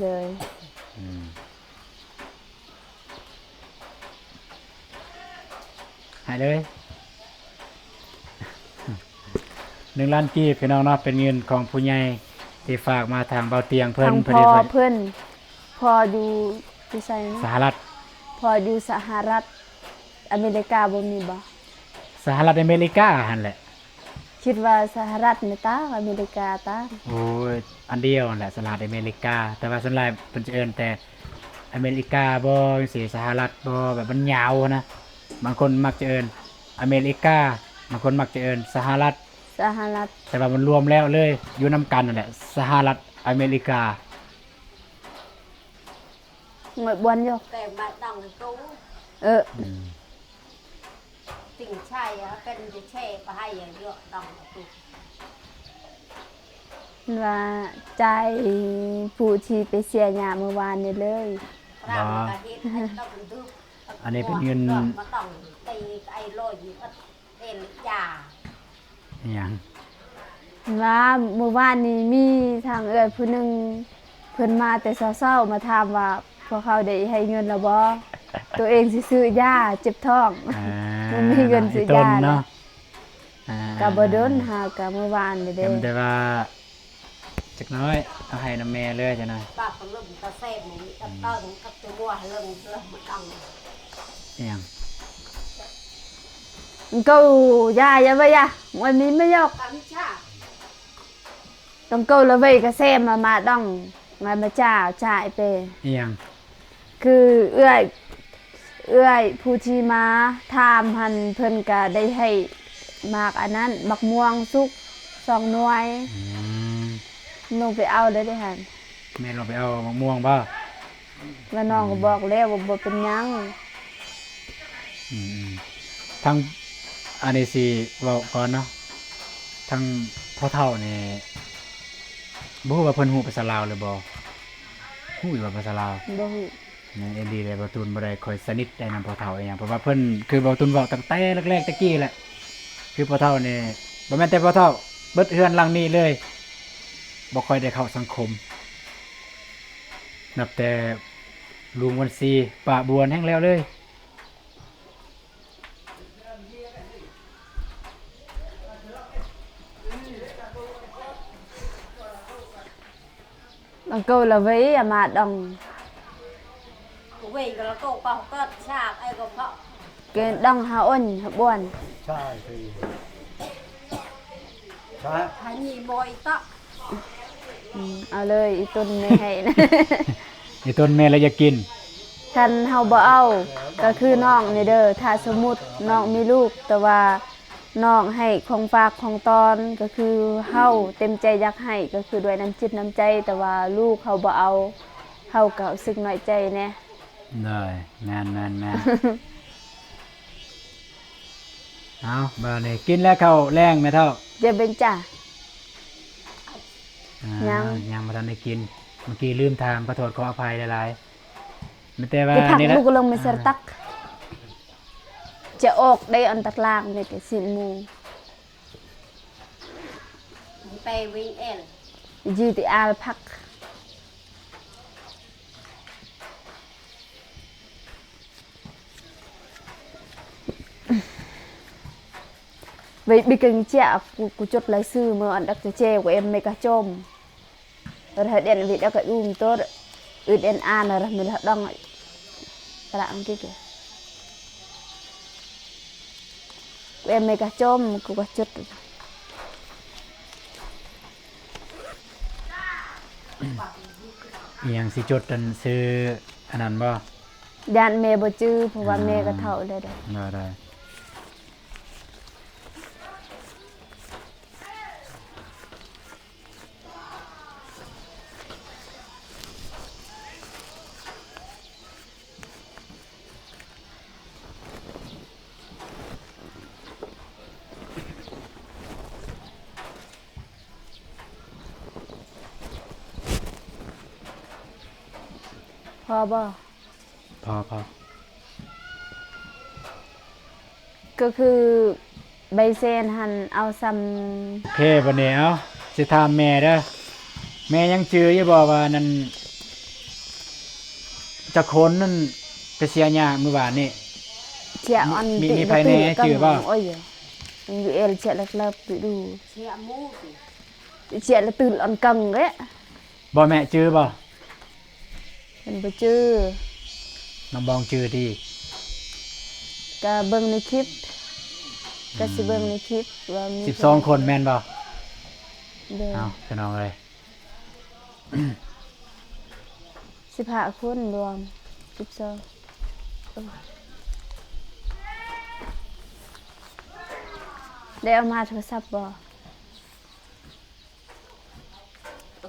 ໂດຍ ອືມ ໃຫ້ເລີຍ ໜຶ່ງລ້ານກີບ ພີ່ນ້ອງເນາະ ເປັນເງິນຂອງຜູ້ໃຫຍ່ທີ່ຝາກມາທາງເບົາຕຽງເພິ່ນ ທາງພໍ່ເພິ່ນ ພໍ່ຢູ່ ຢູ່ໃສນະ? ສະຫະລັດ ພໍ່ຢູ່ສະຫະລັດ ອາເມລິກາບໍ່ມີບໍ່? ສະຫະລັດອາເມລິກາຫັ້ນແຫຼະ ຄິດວ່າສະຫະລັດແມ່ນຕ່າງ ອາເມລິກາຕ່າງ ໂອ້ຍ ອັນດຽວຫັ້ນແຫຼະ ສະຫະລັດອາເມລິກາ ແຕ່ວ່າສ່ວນຫຼາຍເພິ່ນຈະເອີ້ນແຕ່ອາເມລິກາບໍ່ ຈັ່ງຊີ້ ສະຫະລັດບໍ່ ແບບມັນຍາວຫັ້ນນະ ບາງຄົນມັກຈະເອີ້ນອາເມລິກາ ບາງຄົນມັກຈະເອີ້ນສະຫະລັດ ສະຫະລັດ ແຕ່ວ່າມັນລວມແລ້ວເລີຍ ຢູ່ນຳກັນຫັ້ນແຫຼະ ສະຫະລັດອາເມລິກາ ເໝິດບ່ອນຢູ່ ແຕ່ມາຕັ້ງຕູ້ ເອີ ອືມ ຕິງໄຊເປັນແຊ່ປະໄຫເຍາະຕ້ອງ ວ່າຈ່າຍຜູ້ທີ່ໄປເສຍຫຍ້າມື້ວານນີ້ເລີຍ ບໍ່ ອັນນີ້ເປັນເງິນ ມາຕ້ອງຕີໄອ້ໂລຍ ເປັນຢາ ອີຫຍັງ ວ່າມື້ວານນີ້ມີທາງເອື້ອຍຜູ້ໜຶ່ງ ເພິ່ນມາແຕ່ເຊົ້າໆ ມາຖາມວ່າພວກເຮົາໄດ້ໃຫ້ເງິນແລ້ວບໍ່? ໂຕເອງຊິຊື້ຢາເຈັບທ້ອງ ອ່າ ບໍ່ມີເງິນຊື້ຢາເນາະ ອ່າ ກໍບໍ່ດົນ ຫາກໍມື້ວານນີ້ເດ້ ແຕ່ວ່າຈັກໜ້ອຍ ເອົາໃຫ້ນຳແມ່ເລີຍຈັກໜ້ອຍ ປາກປະລຶ້ມກະແຊບ ມີກະເຕີງ ກະຕົວເລິງເທື່ອມາຕັ້ງ ອີຫຍັງ Engkau ya, ya ba ya, môi mi me yok. Engkau la wei ka sem ma ma dong, ngai ma cha cha i pe. ອີຫຍັງ? ຄືເອື້ອຍ ເອື້ອຍຜູ້ທີ່ມາຖາມຫັ້ນ ເພິ່ນກະໄດ້ໃຫ້ໝາກອັນນັ້ນ ໝາກມ່ວງສຸກສອງໜ່ວຍ. ອືມ ລົງໄປເອົາແລ້ວເດ້ຫັ້ນ. ແມ່ລົງໄປເອົາໝາກມ່ວງບໍ່? ວ່ານ້ອງກໍບອກແລ້ວວ່າບໍ່ເປັນຫຍັງ. ອືມໆ ທາງ ອັນນີ້ຊິເວົ້າກ່ອນເນາະ ທາງພໍ່ເຖົ້ານີ້ ບໍ່ຮູ້ວ່າເພິ່ນຮູ້ພາສາລາວຫຼືບໍ່? ຮູ້ຢູ່ບໍ່ພາສາລາວ? ບໍ່ຮູ້. ແມ່ນອີ່ຫຼີແຫຼະ ບ່າວຕູນບໍ່ໄດ້ຄ່ອຍສະໜິດໄດ້ນຳພໍ່ເຖົ້າອີ່ຫຍັງ ເພາະວ່າເພິ່ນ ຄືບ່າວຕູນເວົ້າຕັ້ງແຕ່ແລກໆແຕ່ກີ້ແຫຼະ ຄືພໍ່ເຖົ້ານີ້ ບໍ່ແມ່ນແຕ່ພໍ່ເຖົ້າ ເບິດເຮືອນຫຼັງນີ້ເລີຍ ບໍ່ຄ່ອຍໄດ້ເຂົ້າສັງຄົມ ນັບແຕ່ລຸງວັນຊີ ປ້າບວນ ແຮ່ງແລ້ວເລີຍ. Bang kau la wei ama dong. Wei kala kau kau kat syak ai kau phak. Ke dong ha on ha buan. Cha. Cha. Ha ni moi ta. ອືມ ເອົາເລີຍ ອີຕົນແມ່ໃຫ້ນະ ອີຕົນແມ່ລະຢາກກິນ. ຄັນເຮົາບໍ່ເອົາ ກໍຄືນ້ອງນີ້ເດີ ຖ້າສົມມຸດນ້ອງມີລູກ ແຕ່ວ່ານ້ອງໃຫ້ຂອງຝາກຂອງຕ້ອນ ກໍຄືເຮົາເຕັມໃຈຢາກໃຫ້ ກໍຄືດ້ວຍນ້ຳຈິດນ້ຳໃຈ ແຕ່ວ່າລູກເຮົາບໍ່ເອົາ ເຮົາກໍຮູ້ສຶກນ້ອຍໃຈແດ່. ໂດຍ ແມ່ນໆໆ. ເອົາ ບາດນີ້ກິນແລ້ວເຂົ້າແລງແມ່ເຖົ້າ? ເຈົ້າເປັນຈ້າ ອ່າ ຍັງ ຍັງບໍ່ທັນໄດ້ກິນ ເມື່ອກີ້ລືມຖາມ ຂໍໂທດຂໍອະໄພຫຼາຍໆ ມີແຕ່ວ່າ ທີ່ພັກ ນີ້ລະ ລູກກໍລົງມາເສີ ອ່າ ຕັກ ຈະອອກໄດ້ອັນຕັກລ້າງໄດ້ແຕ່ສິບໂມງ ໄປວິງແອນ ຢູ່ທີ່ອາລພັກ. Wei bi keng cia ku, ku cut lai sư mơ ăn đắc cia cia ku em mê ka chôm. Rah điện vị đắc ka um tôt. Ưt en an rah mê lah đong. Tra ang kiki. Ku em mê ka chôm, ku ka cut. ອີ່ຫຍັງຊິຈົດອັນຊື່ອັນນັ້ນບໍ່? ຢ້ານແມ່ບໍ່ຈື່ ເພາະວ່າ ອືມ ແມ່ກໍເຖົ້າແລ້ວເດ້. ໄດ້ໆ. ພໍບໍ່? ພໍ ພໍ. ກໍຄືໃບເຊັນຫັ້ນເອົາສ່ຳ ໂອເຄ ບັດນີ້ເອົາ ຊິຖາມແມ່ເດີ. ແມ່ຍັງຈື່ຢູ່ບໍ່ວ່ານັ້ນ ຈັກຄົນນັ້ນໄປເສຍຫຍ້າມື້ວານນີ້? ເສຍອັນ ມີ ມີ ມີໃຜແນ່ຈື່ບໍ່? ໂອ້ຍ ມັນຢູ່ເອລເສຍຫຼັກໆໄປດູ ເສຍໝູ່ ເສຍລະຕື່ນອັນກັງເດ້. ບໍ່ແມ່ ຈື່ບໍ່? ເພິ່ນບໍ່ຈື່. ນ້ອງບອງຈື່ຕິ? ກະເບິ່ງໃນຄລິບ ກະຊິເບິ່ງໃນຄລິບວ່າມີ ສິບສອງຄົນແມ່ນບໍ່? ໂດຍ. ເອົາ ພີ່ນ້ອງເອີຍ ສິບຫ້າຄົນລວມ ສິບສອງ ໄດ້ເອົາມາໂທລະສັບບໍ່?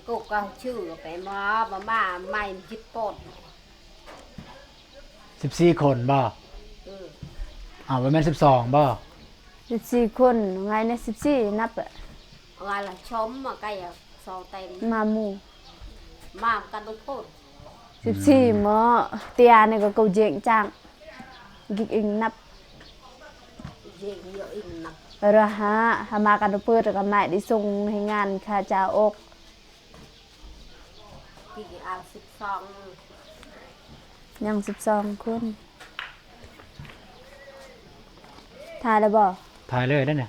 ກໍກໍຊື່ໄປມາ ມາ ມາໃໝ່ຈິດປອດ ສິບສີ່ຄົນບໍ່? ເອີ ອ້າວ ບໍ່ແມ່ນສິບສອງບໍ່? ສິບສີ່ຄົນ ໄງນະ ສິບສີ່ນັບ ໄງລະ ຊົມມາໄກ ຊອງເຕັມ ມາໝູ່ ມາກັນທຸກຄົນ ສິບສີ່ ເໝາະ ເຕຍນີ້ກໍເຂົາເຈັງຈັງ ກິກອິງນັບ ເຈັງເຍອະອິງນັບ ລະຫາ ຫາມາກັນເປີດ ກໍມາໄດ້ສົ່ງໃຫ້ງານຄ່າຈ້າອອກ ກິກອາສິບສອງ ຍັງສິບສອງຄົນ ຖ່າຍແລ້ວບໍ່? ຖ່າຍເລີຍເດ້ນີ້.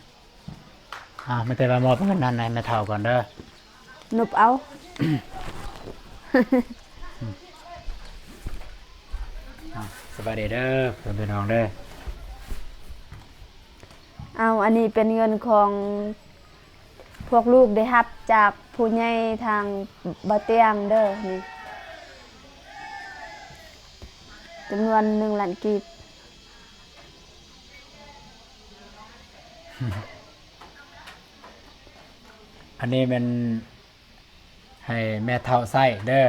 ອ່າ ມີແຕ່ວ່າມອບເງິນນັ້ນໃຫ້ແມ່ເຖົ້າກ່ອນເດີ ນົບເອົາ. ອ່າ ສະບາຍດີເດີ ເພື່ອນພີ່ນ້ອງເດີ. ເອົາ ອັນນີ້ເປັນເງິນຂອງພວກລູກໄດ້ຮັບຈາກຜູ້ໃຫຍ່ທາງບ່າວຕຽງເດີ ນີ້ ຈຳນວນໜຶ່ງລ້ານກີບ. ອັນນີ້ແມ່ນໃຫ້ແມ່ເຖົ້າໃຊ້ເດີ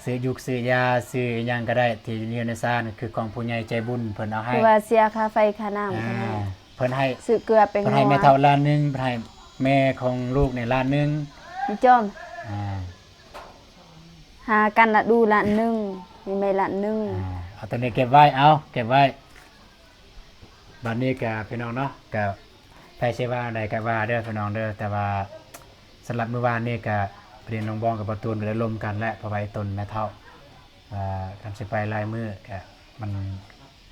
ຊື້ຢູກຊື້ຢາ ຊື້ອີ່ຫຍັງກໍໄດ້ ທີ່ຢູ່ເຮືອນຊານ ຄືຂອງຜູ້ໃຫຍ່ໃຈບຸນເພິ່ນເອົາໃຫ້ ຄືວ່າເສຍຄ່າໄຟຄ່ານ້ຳກໍໄດ້ ອ່າ ເພິ່ນໃຫ້ ຊື້ເກືອແປ້ງນົວ ເພິ່ນໃຫ້ແມ່ເຖົ້າລ້ານໜຶ່ງ ເພິ່ນໃຫ້ແມ່ຂອງລູກນີ້ລ້ານໜຶ່ງ ມີຈອມ ອ່າ ຫາກັນລະດູລ້ານໜຶ່ງ ມີໄມ້ລ້ານໜຶ່ງ. ອ່າ ເອົາໂຕນີ້ເກັບໄວ້ ເອົາເກັບໄວ້. ບັດນີ້ກະພີ່ນ້ອງເນາະ ກະໃຜຊິວ່າແນວໃດກະວ່າເດີພີ່ນ້ອງເດີ. ແຕ່ວ່າສຳລັບມື້ວານນີ້ກະ ພໍດີນ້ອງບອງກັບບ່າວຕູນກະໄດ້ລົມກັນແຫຼະ ເພາະວ່າໄອ້ຕົ້ນແມ່ເຖົ້າ ອ່າ ຄັນຊິໄປຫຼາຍມື້ກະມັນ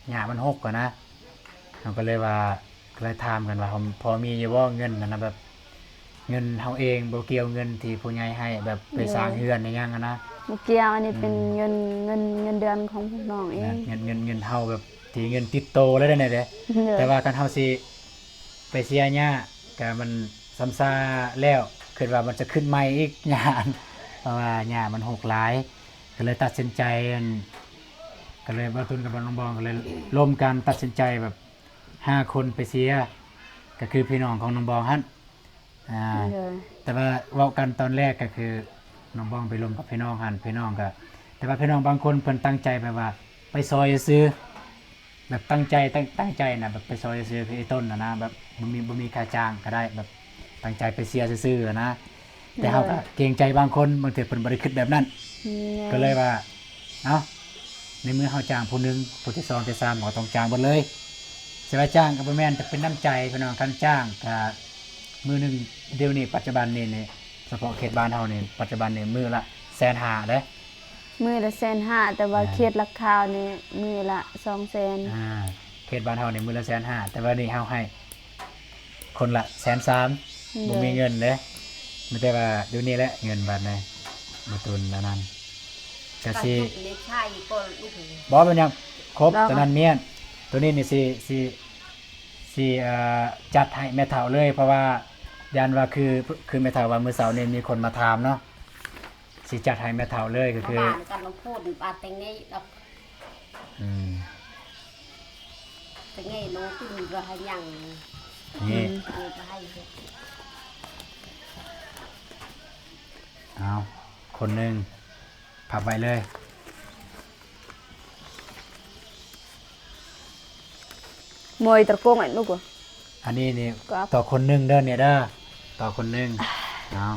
ຫຍ້າມັນຫົກຫັ້ນນະ. ເຮົາກະເລີຍວ່າ ກະເລີຍຖາມກັນວ່າ ພໍມີຢູ່ບໍ່ເງິນຫັ້ນນະ ແບບເງິນເຮົາເອງ ບໍ່ກ່ຽວເງິນທີ່ຜູ້ໃຫຍ່ໃຫ້ ແບບໄປ ໂດຍ ສ້າງເຮືອນອີ່ຫຍັງຫັ້ນນະ. ບໍ່ກ່ຽວ ອັນນີ້ເປັນ ອືມ ເງິນ ເງິນ ເງິນເດືອນຂອງພວກນ້ອງເອງ ເງິນ ເງິນ ເງິນ ເງິນເຮົາແບບທີ່ເງິນຕິດໂຕເລີຍເດ້ນີ້ເດ້. ໂດຍ ແຕ່ວ່າຄັນເຮົາຊິໄປເສຍຫຍ້າກະມັນຊຳຊາແລ້ວ ຄິດວ່າມັນຈະຂຶ້ນໃໝ່ອີກຫຍ້າ ເພາະວ່າຫຍ້າມັນຫົກຫຼາຍ. ກະເລີຍຕັດສິນໃຈ ອັນ ກະເລີຍບ່າວຕູນກັບນ້ອງບອງກະເລີຍລົມກັນຕັດສິນໃຈແບບ ຫ້າຄົນໄປເສຍ ກະຄືພີ່ນ້ອງຂອງນ້ອງບອງຫັ້ນ. ອ່າ ໂດຍ ແຕ່ວ່າເວົ້າກັນຕອນແລກກະຄືນ້ອງບອງໄປລົມກັບພີ່ນ້ອງຫັ້ນ ພີ່ນ້ອງກະ ແຕ່ວ່າພີ່ນ້ອງບາງຄົນເພິ່ນຕັ້ງໃຈແບບວ່າໄປຊ່ອຍຊື່ໆ ແບບຕັ້ງໃຈ ຕັ້ງ ຕັ້ງໃຈນະ ແບບໄປຊ່ອຍຊື່ໆ ຄືໄອ້ຕົ້ນຫັ້ນນະ ແບບບໍ່ມີ ບໍ່ມີຄ່າຈ້າງກະໄດ້ ແບບຕັ້ງໃຈໄປເສຍຊື່ໆຫັ້ນນະ. ແຕ່ເຮົາກະ ໂດຍ ເກງໃຈບາງຄົນ ບາງເທື່ອເພິ່ນບໍ່ໄດ້ຄິດແບບນັ້ນ. ແມ່ນ ກະເລີຍວ່າ ເອົ້າ ໃນເມື່ອເຮົາຈ້າງຜູ້ໜຶ່ງ ຜູ້ທີສອງ ທີສາມ ເຮົາກະຕ້ອງຈ້າງເບິດເລີຍ. ຊິວ່າຈ້າງກະບໍ່ແມ່ນ ແຕ່ເປັນນ້ຳໃຈພີ່ນ້ອງ. ຄັນຈ້າງກະມື້ໜຶ່ງ ດຽວນີ້ປັດຈຸບັນນີ້ ນີ້ ສະເພາະເຂດບ້ານເຮົານີ້ ປັດຈຸບັນນີ້ມື້ລະແສນຫ້າເດ້. ມື້ລະແສນຫ້າ ແຕ່ວ່າ ອ່າ ເຂດຫຼັກຂາວນີ້ມື້ລະສອງແສນ. ອ່າ ເຂດບ້ານເຮົານີ້ມື້ລະແສນຫ້າ ແຕ່ວ່ານີ້ເຮົາໃຫ້ຄົນລະແສນສາມ. ໂດຍ ບໍ່ມີເງິນເດ້ ມີແຕ່ວ່າຢູ່ນີ້ແຫຼະເງິນບາດນີ້ ບໍ່ຕຸນອັນນັ້ນ ກະຊິ ໃຊ້ກໍລູກ ບໍ່ເປັນຫຍັງ ຄົບ ໂຕນັ້ນມ້ຽນ ໂຕນີ້ນີ້ຊິ ຊິ ຊິ ເອີ ຈັດໃຫ້ແມ່ເຖົ້າເລີຍ ເພາະວ່າຢ້ານວ່າຄື ຄືແມ່ເຖົ້າວ່າມື້ເຊົ້ານີ້ມີຄົນມາຖາມເນາະ. ຊິຈັດໃຫ້ແມ່ເຖົ້າເລີຍ ກະຄື ບ້ານກັນລົງໂພດ ບ້ານແຕງເງດອກ ອືມ ແຕງເງໂນຕຶງກະໃຫ້ຍັງ ນີ້ ອືມ ກະໃຫ້ ເອົາ ຄົນໜຶ່ງ ພັບໄວ້ເລີຍ. ມວຍຕະກົງໄອ້ລູກ ອັນນີ້ນີ້ ກໍເອົາ ຕໍ່ຄົນໜຶ່ງເດີນີ້ເດີ ຕໍ່ຄົນໜຶ່ງ. ເອົາ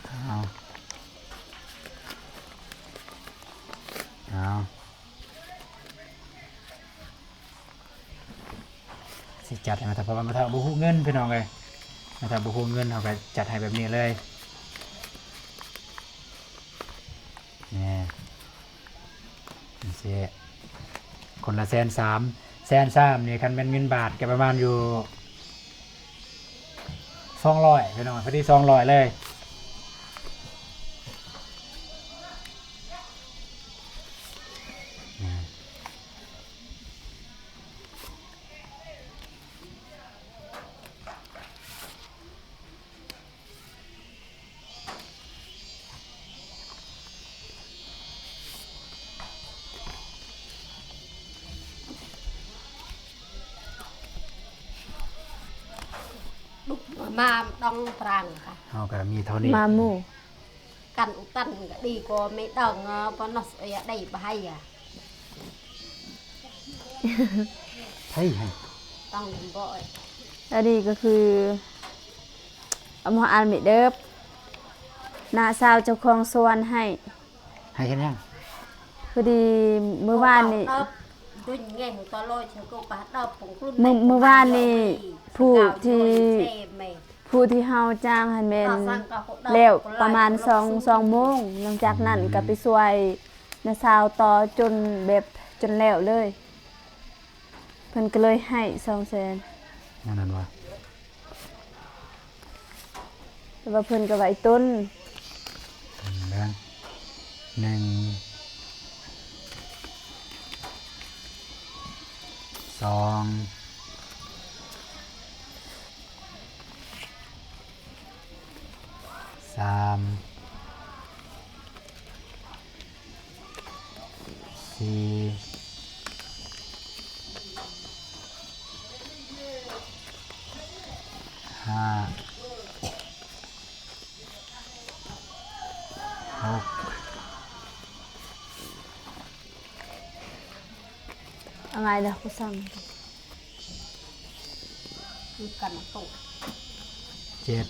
ເອົາ ເອົາ ຊິຈັດໃຫ້ແມ່ເຖົ້າ ເພາະວ່າແມ່ເຖົ້າບໍ່ຮູ້ເງິນພີ່ນ້ອງເອີຍ ແມ່ເຖົ້າບໍ່ຮູ້ເງິນ ເຮົາກະຈັດໃຫ້ແບບນີ້ເລີຍ. ນີ້ ຈັ່ງຊີ້ ຄົນລະແສນສາມ ແສນສາມນີ້ ຄັນແມ່ນເງິນບາດກະປະມານຢູ່ສອງຮ້ອຍພີ່ນ້ອງ ພໍດີສອງຮ້ອຍເລີຍ. ມາດອງປາງ ເຮົາກະມີເທົ່ານີ້ ມາໝູ່ ກັນອຸຕັນກະດີກວ່າໄມ່ດອງ ປະນັດໄດ້ບະໄຮອະ ໃຜໃຫ້ ຕ້ອງບໍ່ ອັນນີ້ກະຄື ເອົາມາອ່ານມີເດີບ ນ້າສາວເຈົ້າຂອງສວນໃຫ້ ໃຫ້ເຮັດຫຍັງ? ພໍດີມື້ວານນີ້ ມື້ ມື້ວານນີ້ ຜູ້ທີ່ ຜູ້ທີ່ເຮົາຈ້າງຫັ້ນແມ່ນແລ້ວປະມານສອງ ສອງໂມງ ຫຼັງຈາກນັ້ນກະໄປຊ່ວຍນ້າສາວຕໍ່ຈົນແບບຈົນແລ້ວເລີຍ ເພິ່ນກະເລີຍໃຫ້ສອງແສນ ແນວນັ້ນຫວາ? ແຕ່ວ່າເພິ່ນກະໄວ້ຕົ້ນ ເບິ່ງ ໜຶ່ງ ສອງ ສາມ ສີ່ ຫ້າ ຫົກ ເອົາໄວ້ເດີ ກູສັ່ງ ຄືກັນໂຕ ເຈັດ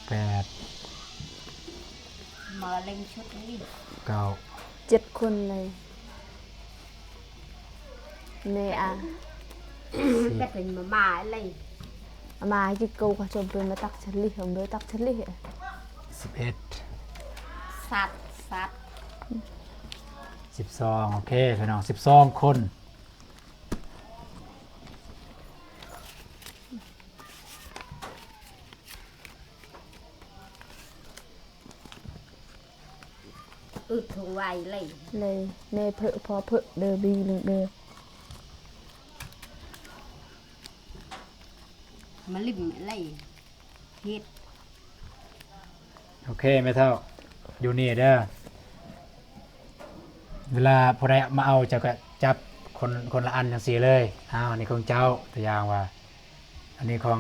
ແປດ ມາເລັງຊຸດນີ້ ເກົ້າ ເຈັດຄົນເລີຍ ແມ່ອາ ເປັນມາມ່າເລີຍ ອາມາໃຫ້ກິນໂກກະຈົມເປັນມາຕັກສະລິ ເປັນມາຕັກສະລິ ສິບເອັດ ສັດ ສັດ ສິບສອງ ໂອເຄພີ່ນ້ອງ ສິບສອງຄົນ. ອຶດທົ່ງໄວເລີຍ ເລີຍ ແມ່ເພີ້ພໍ່ເພີ້ເດີ ບີເລີຍເດີ ມາລິມເລີຍ ເຮັດ ໂອເຄແມ່ເຖົ້າ ຢູ່ນີ້ເດີ ເວລາຜູ້ໃດມາເອົາ ເຈົ້າກະຈັບຄົນ ຄົນລະອັນຈັ່ງຊີ້ເລີຍ ອ້າວ ອັນນີ້ຂອງເຈົ້າ ຕົວຢ່າງວ່າ ອັນນີ້ຂອງ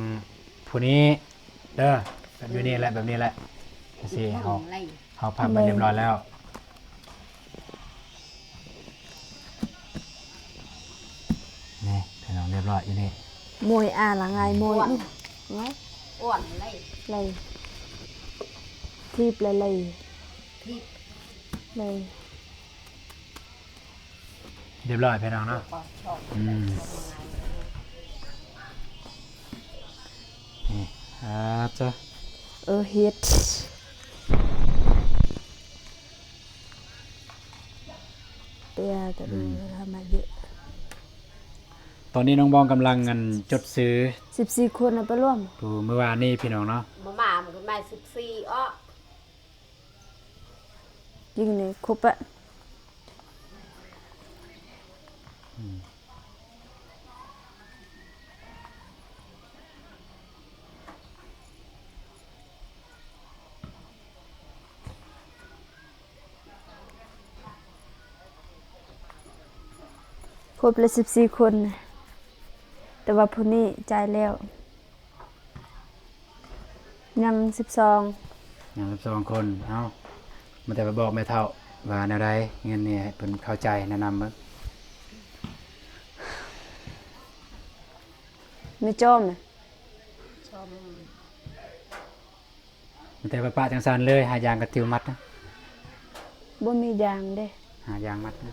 ຜູ້ນີ້ເດີ ແບບຢູ່ນີ້ແຫຼະ ແບບນີ້ແຫຼະ ຈັ່ງຊີ້ ເຮົາ ເຮົາພັບໄວ້ຮຽບຮ້ອຍແລ້ວ ນີ້ພີ່ນ້ອງ ຮຽບຮ້ອຍຢູ່ນີ້ ໂມຍອາລະງາຍ ໂມຍ ອ້ວນ ເນາະ ອ້ວນເລີຍ ໄລ ທີບລະໄລ ທີບ ໄລ ຮຽບຮ້ອຍພີ່ນ້ອງເນາະ ອືມ ນີ້ ອາ ເຈົ້າ ເອີ ເຮັດ ເຕຍ ອືມ ທຳມາເຍອະ ຕອນນີ້ນ້ອງບອງກຳລັງ ອັນ ຈົດຊື່ ສິບສີ່ຄົນ ເອົາໄປລວມ ຜູ້ ມື້ວານນີ້ພີ່ນ້ອງເນາະ ມາມ່າມັນກໍມາສິບສີ່ ເອາະ ຍິງນີ້ຄົບອະ ອືມ ຄົບແລ້ວສິບສີ່ຄົນ ແຕ່ວ່າຜູ້ນີ້ຈ່າຍແລ້ວ ຍັງສິບສອງ ຍັງສິບສອງຄົນ ເອົ້າ ມາແຕ່ໄປບອກແມ່ເຖົ້າວ່າແນວໃດ ເງິນນີ້ໃຫ້ເພິ່ນເຂົ້າໃຈ ແນະນຳເບິ່ງ ແມ່ຈອມ ຈອມ ມີແຕ່ປະປະຈັ່ງຊັ້ນເລີຍ ຫາຢາງກະຕິວມັດນະ ບໍ່ມີຢາງເດ້ ຫາຢາງມັດນະ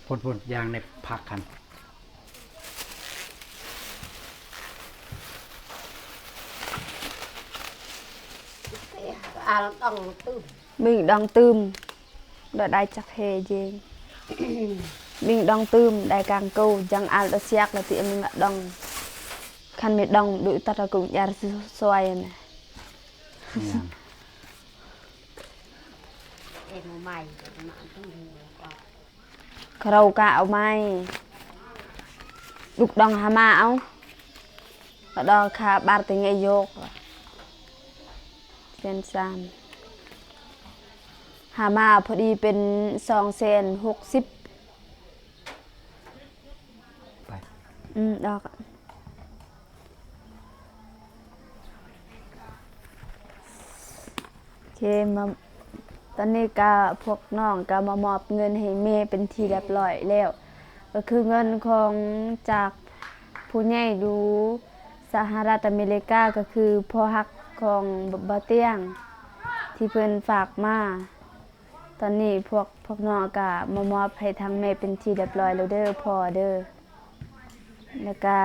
ພຸ້ນໆ ຢາງໃນຜັກຫັ້ນ ອາ ດອງຕື່ມ ມີດອງຕື່ມ ດອກໄດ້ຈັກເຮເຢງ ມີດອງຕື່ມ ໄດ້ກາງໂກ ຍັງອາລດອກຊຽກລະຕິອາມີມາດອງ ຄັນມີດອງດຸຕັດອາກຸງຢາສວຍນະ ເອງໃໝ່ ເຂົາກະເອົາໃໝ່ ລຸກດອງຫາມາເອົາ ກະດອກຄາບາດຕິເງຍໂຍກ ເປັນສາມ ຫາມາພໍດີເປັນສອງແສນຫົກສິບ ໄປ ອືມ ດອກ ເຄ ມາ ຕອນນີ້ກະພວກນ້ອງກະມາມອບເງິນໃຫ້ແມ່ເປັນທີ່ລຽບຮ້ອຍແລ້ວ ກະຄືເງິນຂອງຈາກຜູ້ໃຫຍ່ຢູ່ສະຫະລັດອາເມລິກາ ກະຄືພໍ່ຮັກຂອງ ບ- ບ່າວຕຽງ ທີ່ເພິ່ນຝາກມາ ຕອນນີ້ພວກ ພວກນ້ອງກະມາມອບໃຫ້ທາງແມ່ເປັນທີ່ລຽບຮ້ອຍແລ້ວເດີພໍ່ເດີ ແລ້ວກະ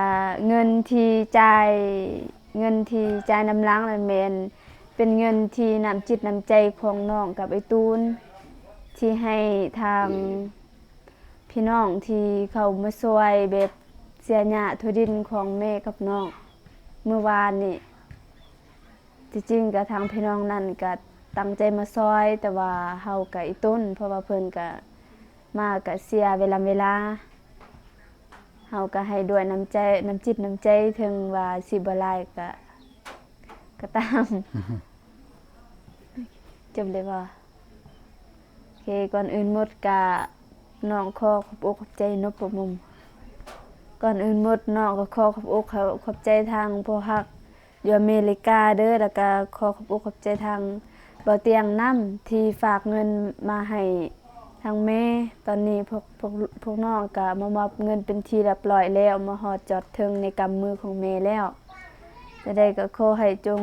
ເງິນທີ່ຈ່າຍ ເງິນທີ່ຈ່າຍນຳຫຼັງນັ້ນແມ່ນເປັນເງິນທີ່ນ້ຳຈິດນ້ຳໃຈຂອງນ້ອງກັບອ້າຍຕູນ ທີ່ໃຫ້ທາງພີ່ນ້ອງທີ່ເຂົ້າມາຊ່ວຍແບບເສຍຫຍ້າຖົ່ວດິນຂອງແມ່ກັບນ້ອງມື້ວານນີ້. ທີ່ຈິງກະທາງພີ່ນ້ອງນັ້ນກະຕັ້ງໃຈມາຊ່ອຍ ແຕ່ວ່າເຮົາກະອີ່ຕົນ ເພາະວ່າເພິ່ນກະມາກະເສຍເວລາ ເວລາ ເຮົາກະໃຫ້ດ້ວຍນ້ຳໃຈ ນ້ຳຈິດນ້ຳໃຈ ເຖິງວ່າຊິບໍ່ຫຼາຍກະ ກະຕາມ ຈົບເລີຍບໍ່? ໂອເຄ ກ່ອນອື່ນໝົດກະ ນ້ອງຂໍຂອບອົກຂອບໃຈເນາະ ປະມຸມ ກ່ອນອື່ນໝົດນ້ອງກະຂໍຂອບອົກຂອບ ຂອບໃຈທາງພໍ່ຮັກ ຢູ່ອາເມລິກາເດີ ແລ້ວກະຂໍຂອບອົກຂອບໃຈທາງບ່າວຕຽງນຳ ທີ່ຝາກເງິນມາໃຫ້ທາງແມ່. ຕອນນີ້ພວກ ພວກ ພວກນ້ອງກະມາມອບເງິນເປັນທີ່ລຽບຮ້ອຍແລ້ວ ມາຮອດຈອດເຖິງໃນກຳມືຂອງແມ່ແລ້ວ. ແນວໃດກໍຂໍໃຫ້ຈົ່ງ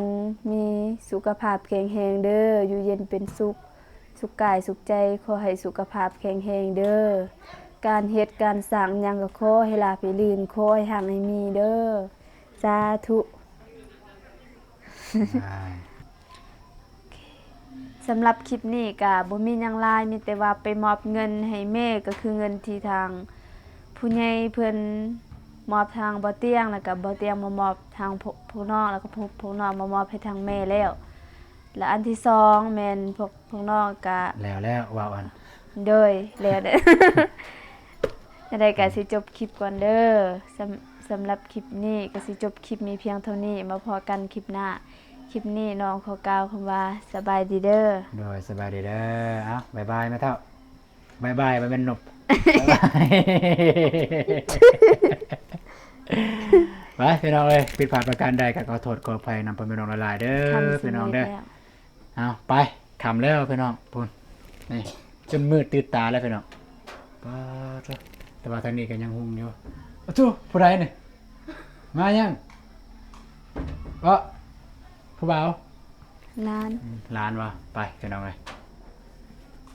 ມີສຸຂະພາບແຂງແຮງເດີ້ ຢູ່ເຢັນເປັນສຸກ ສຸກກາຍສຸກໃຈ ຂໍໃຫ້ສຸຂະພາບແຂງແຮງເດີ້ ການເຮັດການສ້າງຫຍັງກໍຂໍໃຫ້ລາບໃຫ້ລື່ນ ຂໍໃຫ້ຮັ່ງໃຫ້ມີເດີ້ ສາທຸ. ສຳລັບຄລິບນີ້ກະບໍ່ມີຫຍັງຫຼາຍ ມີແຕ່ວ່າໄປມອບເງິນໃຫ້ແມ່ ກໍຄືເງິນທີ່ທາງຜູ້ໃຫຍ່ເພິ່ນມອບທາງບໍ່ຕຽງ ແລ້ວກະບໍ່ຕຽງມາມອບທາງພວກ ພວກນ້ອງ ແລ້ວກໍພວກ ພວກນ້ອງມາມອບໃຫ້ທາງແມ່ແລ້ວ ແລະອັນທີສອງແມ່ນພວກ ພວກນ້ອງກະ ແລ້ວແລ້ວເວົ້າອັນ ໂດຍ ແລ້ວເດ້ ແນວໃດກະຊິຈົບຄລິບກ່ອນເດີ້ ສຳ ສຳລັບຄລິບນີ້ກະຊິຈົບຄລິບມີພຽງເທົ່ານີ້ ມາພໍ້ກັນຄລິບໜ້າ ຄລິບນີ້ນ້ອງຂໍກ່າວຄຳວ່າສະບາຍດີເດີ້ ໂດຍ ສະບາຍດີເດີ້ ເອົ້າ ບາຍບາຍແມ່ເຖົ້າ ບາຍບາຍ ບໍ່ແມ່ນນົບ ບາຍບາຍ ໄປພີ່ນ້ອງເອີຍ ຜິດພາດປະການໃດກໍຂໍໂທດຂໍອະໄພນຳພໍ່ແມ່ນ້ອງຫຼາຍໆເດີ້ ພີ່ນ້ອງເດີ້ ເອົາ ໄປ ຄ່ຳແລ້ວພີ່ນ້ອງ ພຸ້ນ ນີ້ ຈົນມືດຕື່ນຕາແລ້ວພີ່ນ້ອງ ປາດໂທ້ ແຕ່ວ່າທາງນີ້ກໍຍັງຮຸ່ງຢູ່ ໂອ້ໂທ້ ຜູ້ໃດນີ້ ມາຍັງ ເອາະ ຜູ້ບ່າວ ຫຼານ ອືມ ຫຼານວ່າ ໄປພີ່ນ້ອງເອີຍ